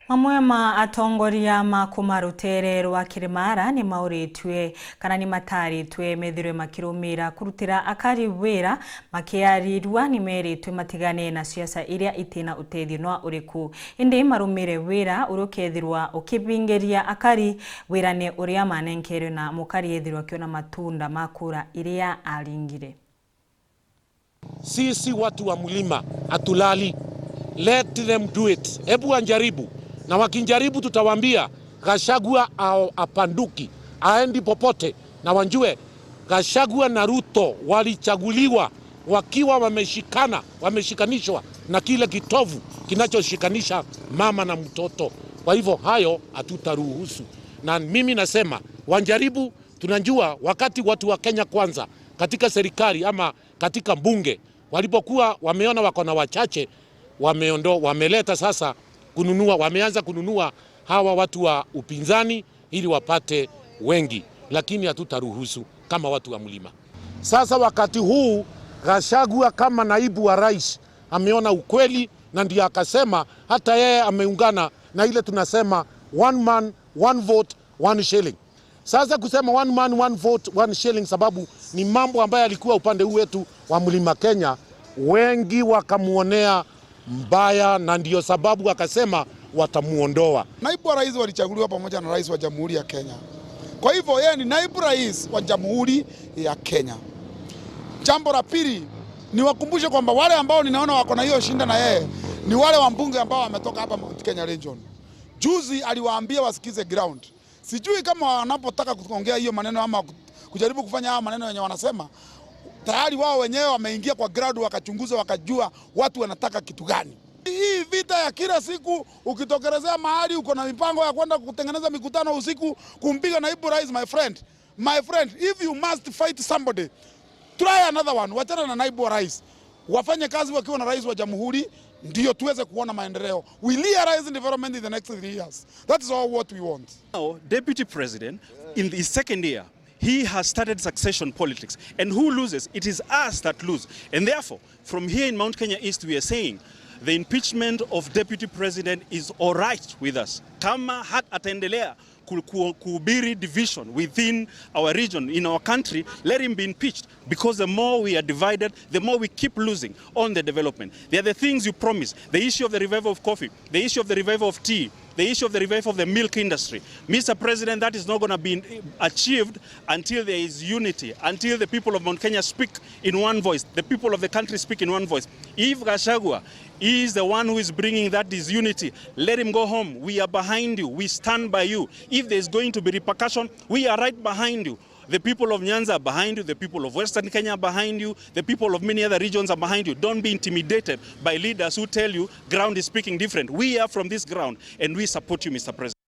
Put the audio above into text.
Mamwe ma atongoria ma kuma rutere rwa Kirimara ni mauritwe kana ni mataritwe methirwe makirumira kurutira akari wira makiarirwa ni meritwe matigane na siasa iria itina utethio no uriku indi marumire wira uria ukethirwa ukibingiria akari wirane uria manenkerwe na mukari ethirwa akiona matunda ma kura iria aringire. Sisi watu wa mlima hatulali, let them do it. Hebu wanjaribu, na wakinjaribu tutawaambia Gachagua apanduki, aendi popote, na wanjue Gachagua na Ruto walichaguliwa wakiwa wameshikana, wameshikanishwa na kile kitovu kinachoshikanisha mama na mtoto. Kwa hivyo hayo hatutaruhusu, na mimi nasema wanjaribu. Tunajua wakati watu wa Kenya Kwanza katika serikali ama katika bunge walipokuwa wameona wako na wachache, wameleta sasa kununua, wameanza kununua hawa watu wa upinzani ili wapate wengi, lakini hatutaruhusu kama watu wa mlima. Sasa wakati huu Gachagua kama naibu wa rais ameona ukweli na ndio akasema hata yeye ameungana na ile tunasema one man one vote one shilling. Sasa kusema one man one vote one shilling, sababu ni mambo ambayo alikuwa upande huu wetu wa mlima Kenya, wengi wakamuonea mbaya, na ndio sababu akasema watamuondoa. Naibu wa rais walichaguliwa pamoja na rais wa Jamhuri ya Kenya. Kwa hivyo yeye ni naibu rais wa Jamhuri ya Kenya. Jambo la pili niwakumbushe kwamba wale ambao ninaona wako na hiyo shinda na yeye ni wale wambunge ambao wametoka hapa Mount Kenya Region. Juzi aliwaambia wasikize ground. Sijui kama wanapotaka kuongea hiyo maneno ama kujaribu kufanya haya maneno yenye wanasema, tayari wao wenyewe wameingia kwa ground wakachunguza, wakajua watu wanataka kitu gani. Hii vita ya kila siku, ukitokelezea mahali uko na mipango ya kwenda kutengeneza mikutano usiku kumpiga naibu rais, my friend, my friend, if you must fight somebody try another one. Wachana na naibu wa rais, wafanye kazi wakiwa na rais wa jamhuri, ndio tuweze kuona maendeleo. We realize development in the next 3 years. That is all what we want. Now, Deputy President, in his second year, he has started succession politics. And who loses? It is us that lose. And therefore, from here in Mount Kenya East, we are saying the impeachment of Deputy President is all right with us. Kama hat ataendelea kuhubiri division within our region, in our country, let him be impeached. Because the more we are divided, the more we keep losing on the development. They are the things you promise. The issue of the revival of coffee, the issue of the revival of tea, the issue of the revival of the milk industry. Mr. President, that is not going to be achieved until there is unity, until the people of Mount Kenya speak in one voice, the people of the country speak in one voice. If Gachagua is the one who is bringing that disunity, let him go home. We are behind you. We stand by you. If there is going to be repercussion, we are right behind you. The people of Nyanza are behind you, the people of Western Kenya are behind you, the people of many other regions are behind you. Don't be intimidated by leaders who tell you ground is speaking different. We are from this ground and we support you, Mr. President.